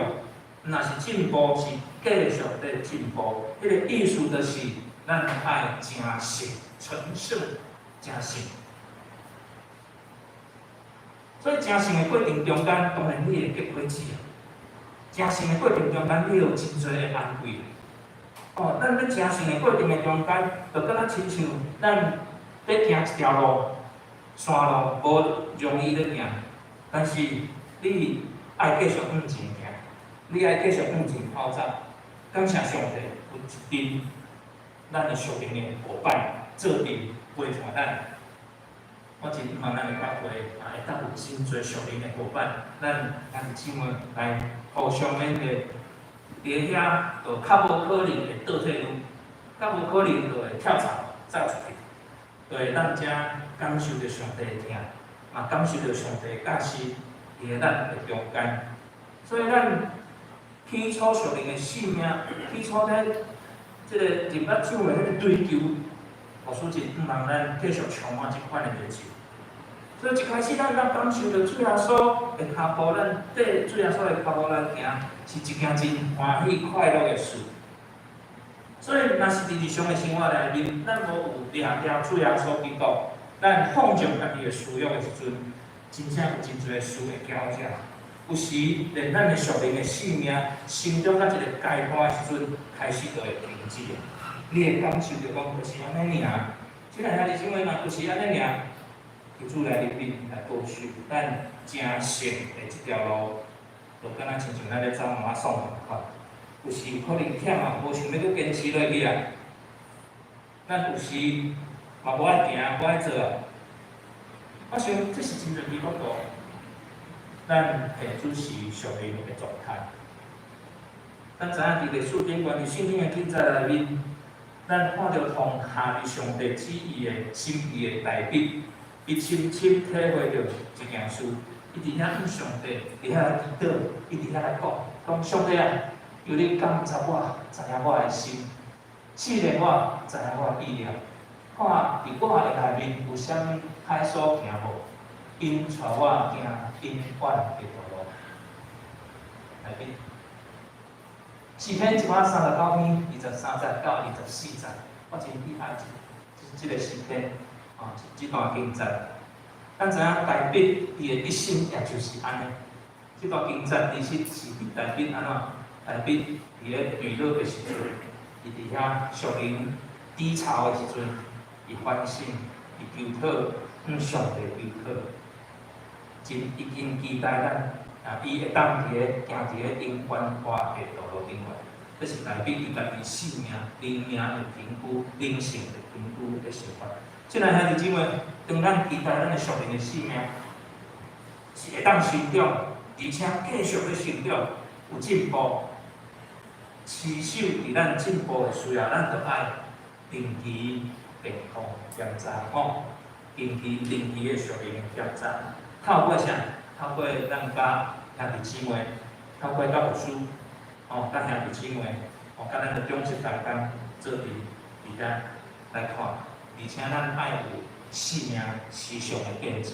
毋若是進步，是繼續咧進步。彼个意思就是，咱愛成聖、成聖、成聖。所以成聖的過程中間，當然你會結果子啊。成聖的過程中間，你會有真濟的安慰。哦，咱咧成聖的過程的中間，就敢若親像咱欲行一條路，山路無容易咧行，但是你愛繼續向前行，你愛繼續向前跑走。感謝上帝有一陣咱的屬靈的夥伴做陣陪伴咱。我真希望咱的教會啊，會當有真濟屬靈的夥伴，咱兄弟姊妹來互相勉勵。佇遐就較無可能會倒退嚕，較無可能就會跳槽走出去，就會咱遮感受著上帝的疼，嘛感受著上帝的教示佇咱的中間。所以咱起初屬靈的性命，起初咧這个入捌主的彼个追求，牧師真向望咱繼續充滿這款的熱情。所以一開始咱當感受著主耶穌的跤步，咱綴主耶穌的跤步來行，是一件真歡喜快樂的事。所以，若是佇日常的生活內面，咱無有掠牢主耶穌基督，咱放縱家己的私欲的時陣，真正有真濟事會攪擾。有時連咱的屬靈的性命成長到一个階段的時陣，開始就會停止。你會感受著講，就是按呢爾。親愛兄弟姊妹嘛，就是按呢爾。求主來憐憫，來保守咱成聖的這條路，就敢若親像咱咧走馬拉松仝款。有時可能忝啊，無想欲閣堅持落去啊。咱有時嘛無愛行，無愛做啊。我想這是真濟基督徒，咱現主時屬靈的狀態。咱知影佇歷史頂懸，佇聖經的記載內面，咱看著通合佇上帝旨意的心意的大衛，伊深深體會著一件事，伊佇遐向上帝佇遐來祈禱，伊佇遐來講，講上帝啊，求你監察我，知影我的心，試煉我，知影我的意念，看佇我的內面有啥物歹所行無，引帶我行永遠的道路。來賓，詩篇139篇23節到24節，我真喜愛這這個詩篇。哦，這段經節，咱知影大衛伊的一生也就是按呢。這段經節其實是佇大衛按怎？大衛佇咧墜落的時陣，伊佇遐屬靈低潮的時陣，伊反省，伊求討，向上帝求討，真已經期待咱啊，伊會當佇咧行佇咧永遠活的道路頂懸。這是大衛伊家己性命、靈命的評估、靈性的評估的想法。親愛兄弟姊妹，當咱期待咱的屬靈的性命是會當成長，而且繼續咧成長，有進步，持守佇咱進步的需要，咱就愛定期健康檢查吼，定期定期的屬靈檢查，透過啥？透過咱佮兄弟姊妹，透過佮牧師，吼，佮兄弟姊妹，吼，佮咱的長執同工做陣佇遮來看。而且咱愛有性命時常的見證，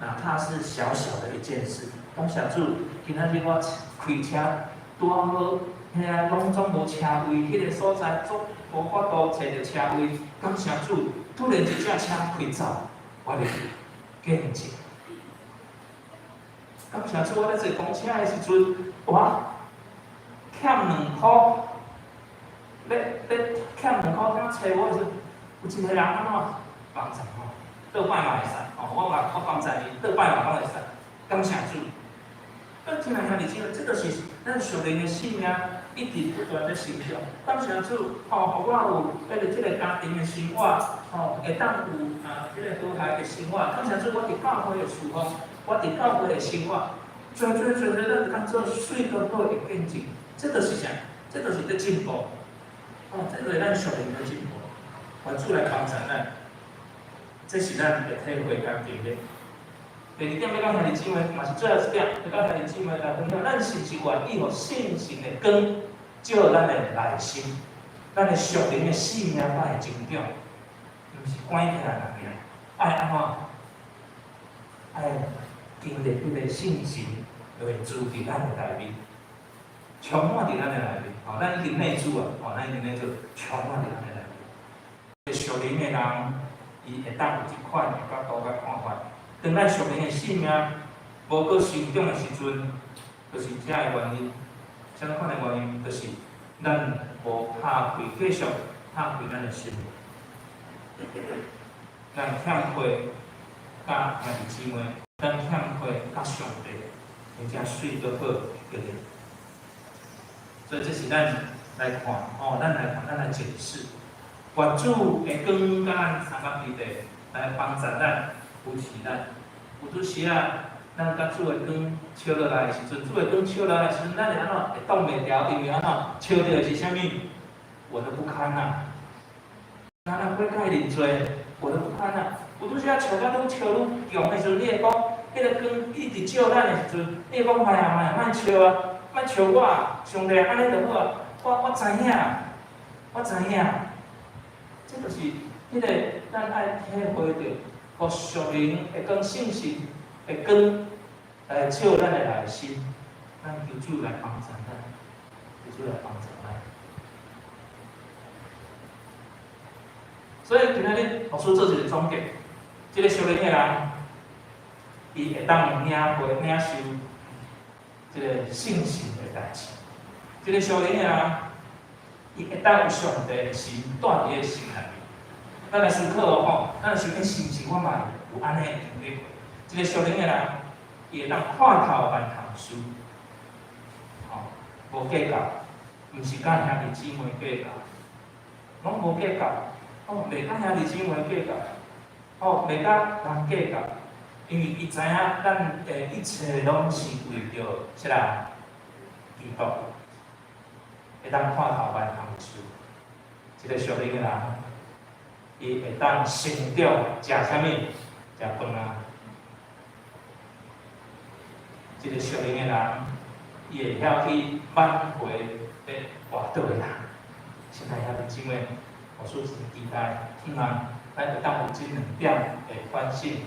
哪怕是小小的一件事。感謝主，今仔日我開車拄好，遐攏總無車位，彼个所在足無法度揣著車位。感謝主，突然一隻車開走，我入去。見證。感謝主，我咧坐公車的時陣，哇，欠兩箍，咧咧欠兩箍，敢揣我的時陣，有一個人按怎幫助我，倒擺嘛會使，哦，我嘛我幫助伊，倒擺嘛攏會使，感謝主。啊，親愛兄弟姊妹，這就是咱屬靈的生命一直不斷咧成長。感謝主，吼，予我有彼個這個家庭的生活，吼，會當有啊，這個和諧的生活。感謝主，我佇教會的侍奉，我佇教會的生活，濟濟濟濟，咱當做水閣好的見證，這就是啥？這就是咧進步。哦，這就是咱屬靈的進步。願主來幫助咱，這是咱會體會家己的。第二點欲佮兄弟姊妹，嘛是最後一點，欲佮兄弟姊妹來分享，咱是毋是願意予聖神的光照咱的內心，咱的屬靈的生命才會成長，毋是關起來物件，愛按怎？愛經歷彼個聖神會住佇咱的內面，充滿佇咱的內面。吼，咱已經內住啊，吼，咱已經內住，充滿佇咱的內面。屬靈的人，伊會當有這款的角度佮看法。當咱屬靈的生命無閣成長的時陣，就是這个原因。啥物款的原因？就是咱無拍開，繼續拍開咱的心。咱欠缺佮兄弟姊妹，咱欠缺佮上帝，而且水閣好結連。所以這是咱來看，吼，咱來看，咱來檢視。願主的光佮咱相佮彼地來幫助咱、扶持咱。有陣時啊，咱佮主的光照落來的時陣，主的光照落來的時陣，咱會按怎？會擋袂牢，因為按怎？照著的是啥物？我的不堪啊！咱若悔改認罪，我的不堪啊！有陣時啊，笑甲愈笑愈強的時陣，你會講，彼個光一直照咱的時陣，你會講莫啊莫啊，莫笑啊，莫笑我，上帝按呢就好啊！我知影，我知影，這就是彼個咱愛體會著，予屬靈的光、聖神的光來照咱的內心，咱求主來幫助咱，求主來幫助咱。所以今仔日牧師做一個總結，這個屬靈的人，伊會當領會、領受這個聖神的代誌。這個屬靈的人，伊會當有上帝的心蹛佇伊心內面。咱來思考吼，咱來想講是毋是我嘛有按呢經歷過？這個屬靈的人，伊會當看透萬項事，吼，無計較，毋是佮兄弟姊妹計較，攏無計較，哦，袂佮兄弟姊妹計較，哦，袂佮人計較，因為伊知影咱的一切攏是為著啥人？基督，會當看透萬項事，這個屬靈的人，伊會當成長，食啥物？食飯啊！這個屬靈的人，伊會曉去挽回咧跌倒的人。親愛兄弟姊妹，牧師真期待，希望咱會當有這兩點的反省，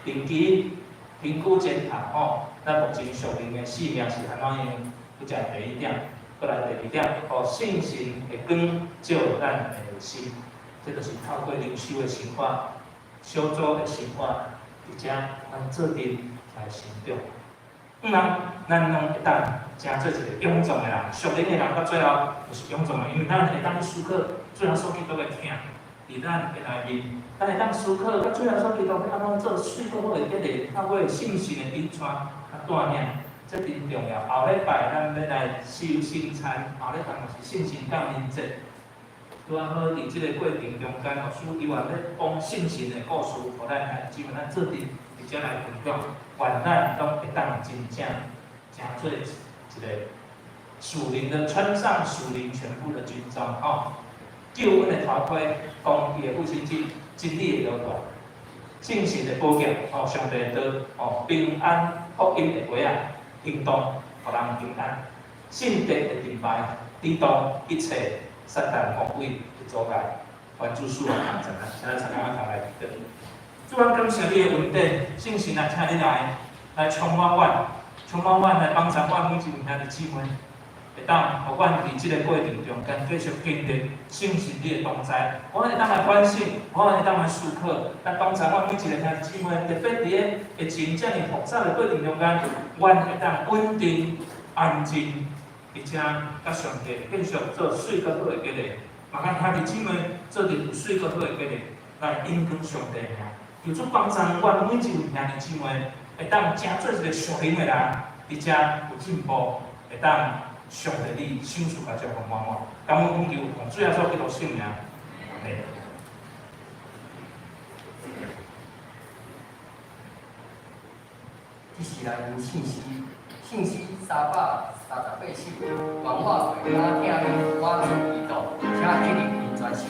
定期評估檢討吼，咱目前屬靈的生命是按怎樣？這是第一點，閣來第二點，予聖神的光照咱的心，這就是透過靈修的生活、小組的生活，佇遮咱做陣來成長。毋通咱攏會當成做一個勇壯的人，屬靈的人到最後就是勇壯的，因為咱會當去思考主耶穌基督的疼，佇咱的內面，咱會當思考佮主耶穌基督欲按怎做水閣好的結連，透過聖神的引帶佮帶領，這真重要。後禮拜咱欲來守聖餐，後禮拜嘛是聖神降臨節，拄仔好佇這個過程中間，牧師伊嘛咧講聖神的故事，予咱來姊妹咱做陣佇遮來分享。願咱攏會當真正成做一個屬靈的，穿上屬靈全部的軍裝吼，救恩的頭盔，公義的護心鏡，真理的腰帶，信實的寶劍，吼，上帝的刀，吼，平安福音的鞋仔，行動，予人平安，信德的盾牌，抵擋一切撒旦魔鬼的阻礙，願主賜福幫助咱，請咱參加來祈禱。主啊，感謝你的恩典，聖神啊，請你來，來充滿阮，充滿阮來幫助阮每一位兄弟姊妹，會當予阮佇這个過程中間繼續經歷聖神你的同在，阮會當來反省，阮會當來思考，來幫助阮每一个兄弟姊妹，特別佇个疫情遮爾複雜的過程中間，阮會當穩定、安靜，而且佮上帝繼續做水閣好的結合，嘛佮兄弟姊妹做陣有水閣好的結合，來引光上帝名。求主幫助阮每一位兄弟姊妹，會當成做一个屬靈的人，而且有進步，會當上帝你賞賜佮祝福滿滿。感恩懇求，奉主耶穌基督聖名，阿們。這是來自聖詩，聖詩338首，願我為哪疼你，滿足基督，請起立為全心。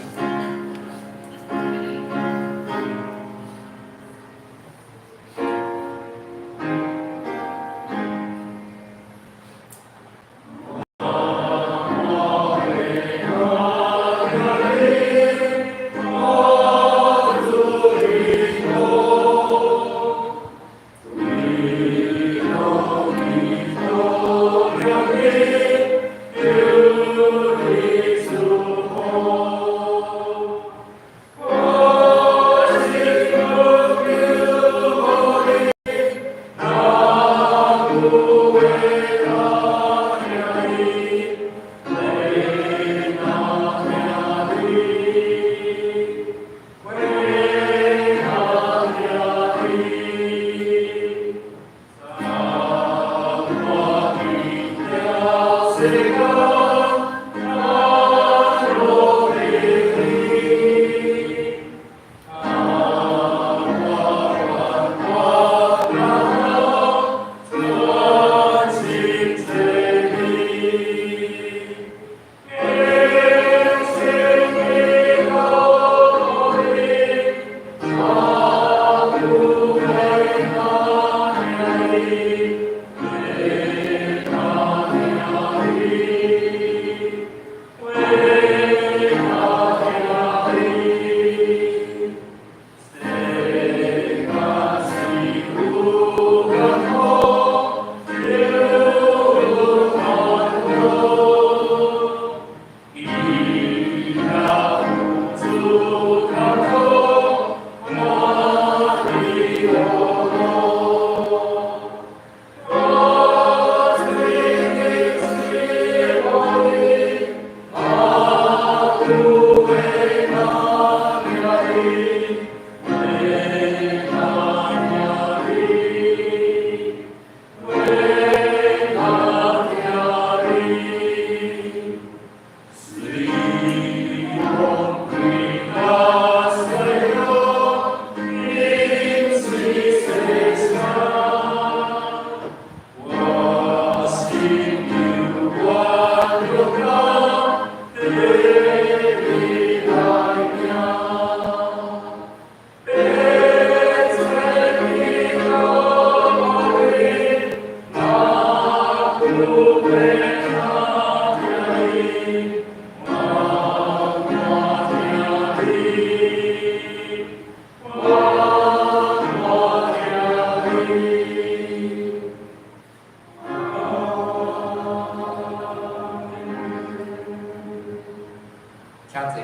請坐，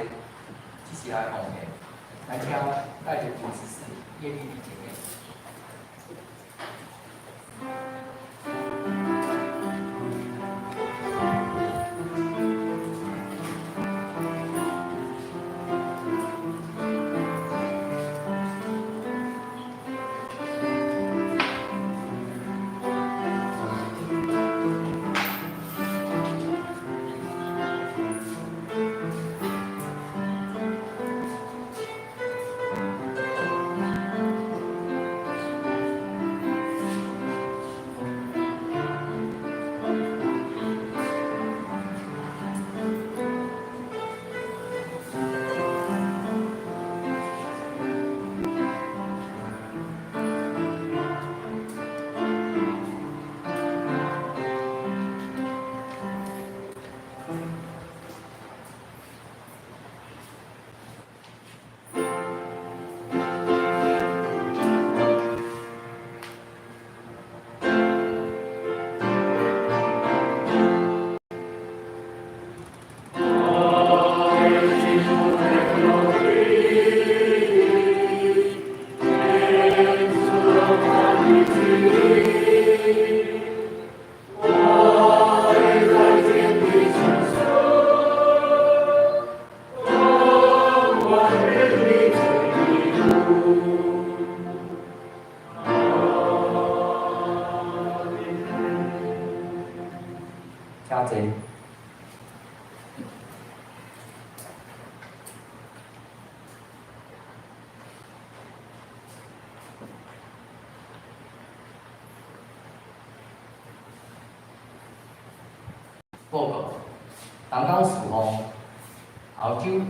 這是來奉獻，來請帶領主執事葉麗麗姐妹。請坐。報告，東港侍奉，後周6月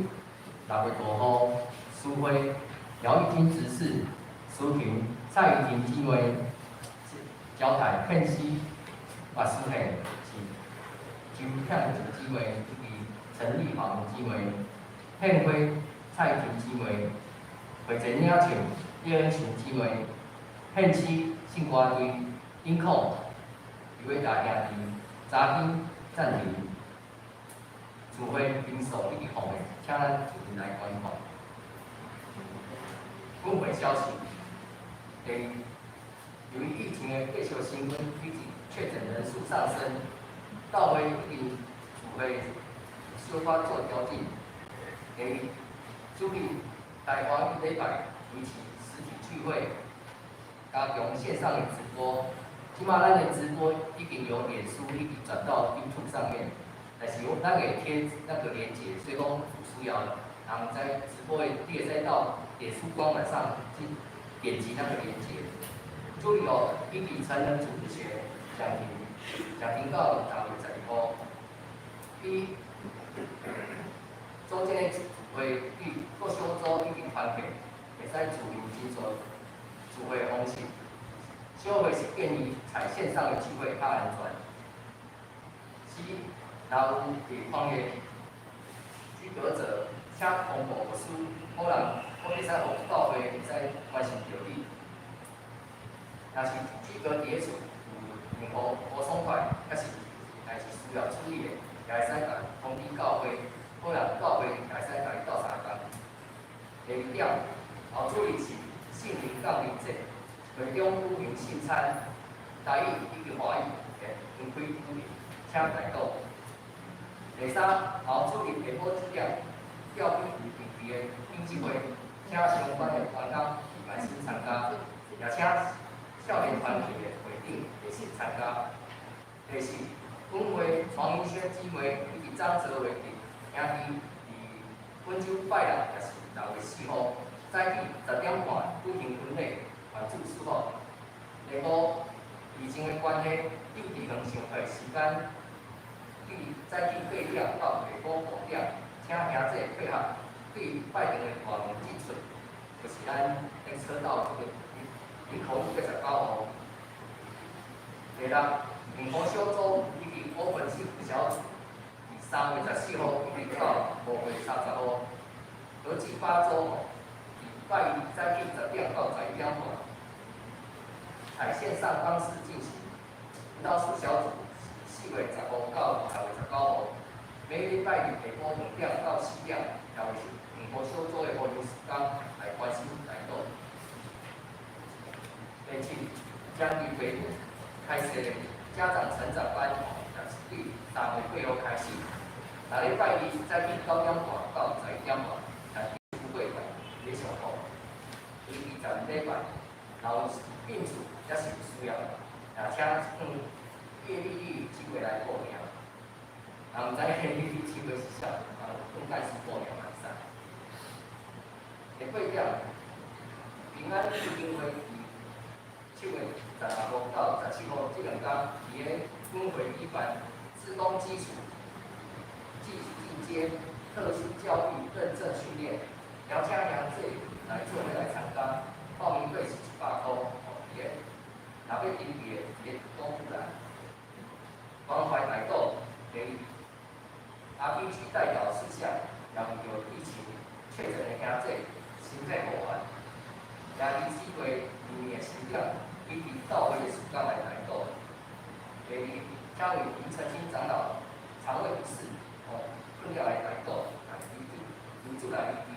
5號，司會姚玉金執事、司琴蔡怡婷姊妹、交代片西牧師嘿是周向子姊妹以及陳麗芳姊妹，片花蔡怡婷姊妹，會前領唱葉恩琴姊妹，片西信歌隊音控李偉達兄弟，查經暫停，聚會人數以及方面，請咱做陣來觀看。本會消息：第二，由於疫情的繼續升溫以及確診人數上升，教會已經聚會小可做調整。第二，主日台灣禮拜維持實體聚會，加強線上的直播。這馬咱的直播已經由臉書已經轉到 YouTube 上面，但是咱會貼那個連結，所以講有需要人在直播的，你會使到臉書官網上去點擊那個連結。注意哦，以及成人組日學講停，講停到3月12號。一中間的聚會與各小組以及團體，會使自由真做聚會方式。小會是建議採線上的聚會較安全。四，若有佇防疫居隔者，請通報牧師，好人好會使予教會會使關心著你。若是居隔佇咧厝有任何無爽快，抑是代誌需要處理的，也會使共通知教會，好人教會也會使共伊鬥相共。第二點，後主日是聖靈降臨節。會中舉行聖餐，台語以及華語會分開舉行，請代禱。第三，後主日下晡9點，教會有定期的應急會，請相關的同工來先參加，也請少年團體的會長會先參加。第四，本會黃明軒姊妹以及張澤偉弟兄弟，佇本週拜六也是6月4號早起10點半舉行婚禮。願主祝福。第五，疫情的關係，幼稚園上課時間對早起8點到下晡5點，請兄弟配合對拜堂的大門進出，就是咱咧車道這個林口路89號。第六，幸福小組以及歐本幸福小組，佇3月14號一直到5月30號，合計8週吼，佇拜一早起10點到11點半。採線上方式進行，輔導室小組4月10號到6月19號，每禮拜日下晡2點到4點，也會是幸福小組的服務時間來關心代禱。第七，將於北開設的家長成長班，也是對3月8號開始，逐禮拜一早起9點半到11點半，來福會館咧上課，為期15禮拜，若有興趣抑是有需要，也請向葉麗麗姊妹來報名。若毋知葉麗麗姊妹是啥，向幹事報名嘛會使。第八點，平安基金會佇7月16號到17號這兩天，佇咧本會舉辦志工基礎技進階特殊教育認證訓練，邀請兄弟來做伙來參加，報名費是100箍，哦，佇咧若欲登記的，佇咧公布欄。關懷代禱，第二，RPG 代禱事項，也為著疫情確診的兄弟身體護願，也以此月明年的10點，以及到會的時間來代禱。第二，請為林澄清長老腸胃不適，哦，困了來代禱，來求主，求主來醫治。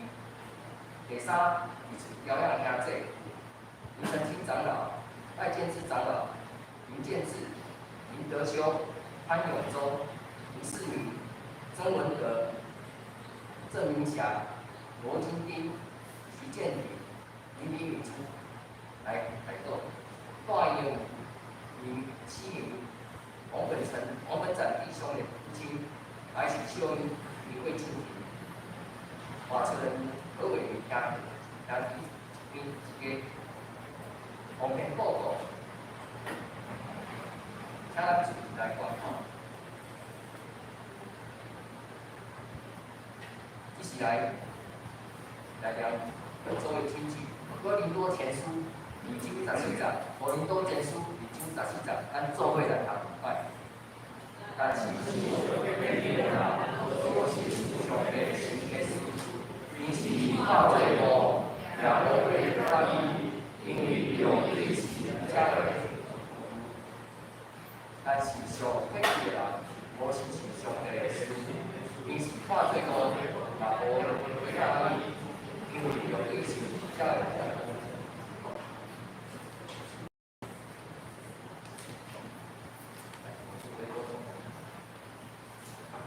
第三，佇厝調養的兄弟，林澄清長老、賴建志長老、林建志、林德修、潘永忠、林世明、曾文德、鄭明霞、羅金丁、徐建宇、林李敏珠來代禱。大醫院林七明、王本陳王本展弟兄的父親來洗秀英李慧清華車人何偉明兄弟兄弟一個方便報告，請咱主來觀看。一起來來念作為親戚，哥林多前書二章十四節，哥林多前書二章十四節，咱做伙來讀一擺。但是，上帝神的事，伊是靠這個，也無會他伊，因為用對是才會。但是上血氣的人，無相信上帝的事，伊是看這個，也無會他伊，因為用對是才會。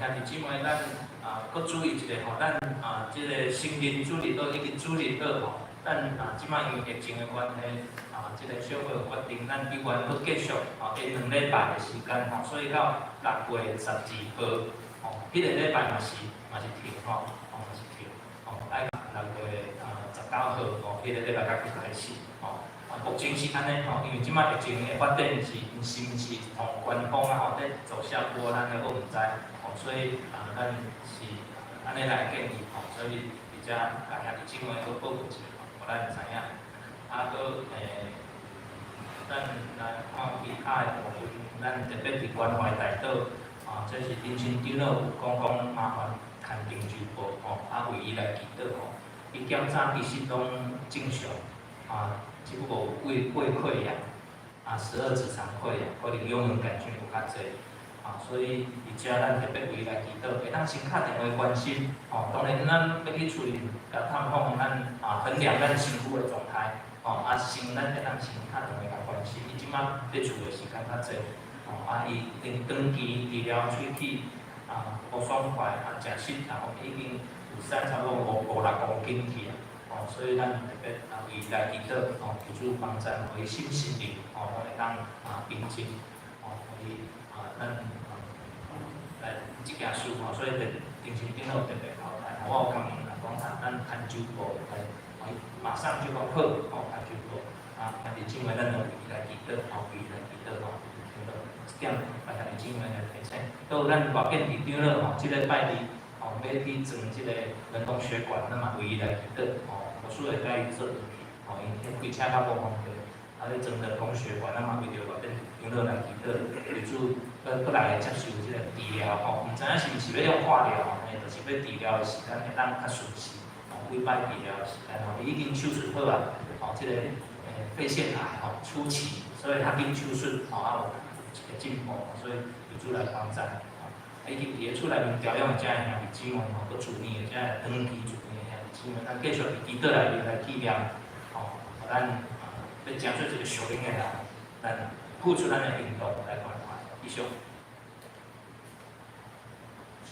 兄弟姊妹，咱啊，閣注意一下吼，咱啊，這个成人主日學以及主日學吼，咱啊，這擺因為疫情的關係，啊，這个小會決定咱猶原閣繼續吼，延兩禮拜的時間吼，所以到6月12號，吼，彼个禮拜嘛是停吼，吼嘛是停，吼，愛6月19號吼，彼个禮拜才去開始，吼。啊，目前是按呢吼，因為這擺疫情的發展是，是毋是從官方啊吼，咧做效果，咱還閣毋知。所以啊，咱是按呢來建議吼，所以佇遮共兄弟姊妹閣報告一下，予咱知影。啊，閣咱來看其他的部分，咱特別佇關懷大島，啊，這是林新長老有講講麻煩牽長洲報吼，啊為伊來祈禱吼。伊檢查其實攏正常，啊，只不過胃潰瘍，啊，十二指腸潰瘍，可能幽門桿菌有較濟。啊，所以佇遮咱特別為伊來祈禱，會當先敲電話關心，吼，當然咱欲去厝裡共探訪，咱啊衡量咱身軀的狀態，吼，啊先咱會當先敲電話共關心，伊這擺佇厝的時間較濟，吼，啊伊已經長期治療喙齒啊無爽快，啊食食啊已經有瘦差不多五六公斤去啊，吼，所以咱特別啊為伊來祈禱，吼，求主幫贊，予伊心心靈，吼，攏會當啊平靜，吼，予伊啊咱。來這件事吼，所以特精神頂頭特別交代，我有共𪜶講啊，咱牽手報來，馬上就講好，吼，牽手報，啊，兄弟姊妹，咱攏為伊來祈禱，吼，為伊來祈禱吼，對無？這點來兄弟姊妹來提醒。閣有咱外建佇長老吼，這禮拜二吼，欲去裝這個人工血管，咱嘛為伊來祈禱，吼，牧師會共伊做轉去，吼，因開車較無方便，啊，咧裝人工血管，咱嘛為著外建長老來祈禱，為主。閣來接受這個治療吼，毋知影是毋是欲用化療吼，就是欲治療的時間會當較順勢，吼，幾擺治療的時間吼，伊已經手術好啊，吼，這個肺腺癌吼初期，所以較緊手術吼，啊有一個進步，所以求主來幫贊，吼，已經佇咧厝內面調養的遮的兄弟姊妹吼，閣住院的遮的長期住院的兄弟姊妹，咱繼續佇祈禱內面來紀念，吼，予咱欲成做一個屬靈的人，咱付出咱的行動來關懷，以上。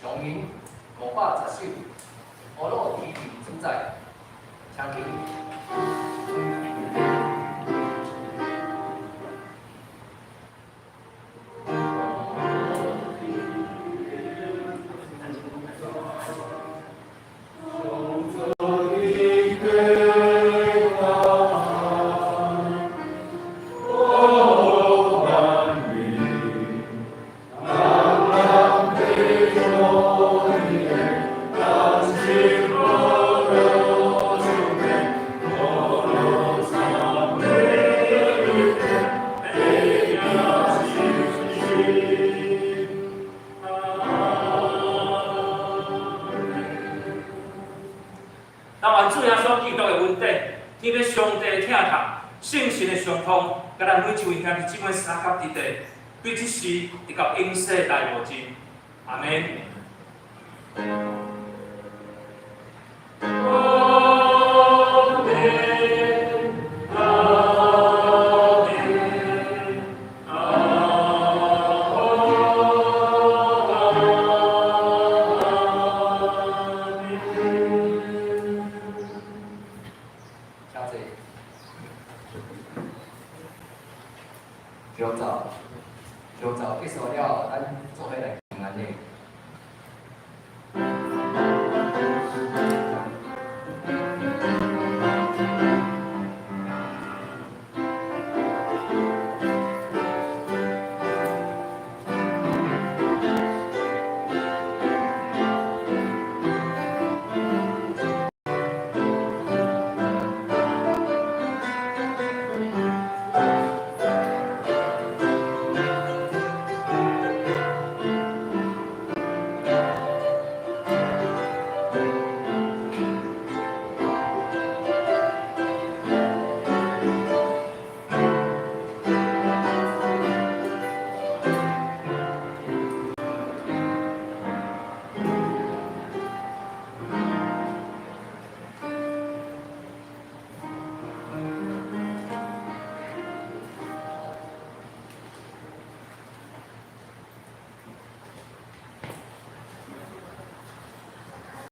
上音510首，烏魯天靈主宰，請起。咱願主耶穌基督的恩典，天父上帝的疼痛，聖神的相通，佮咱每一位兄弟姊妹相佮佇地，對這時直到永世代無盡。阿們。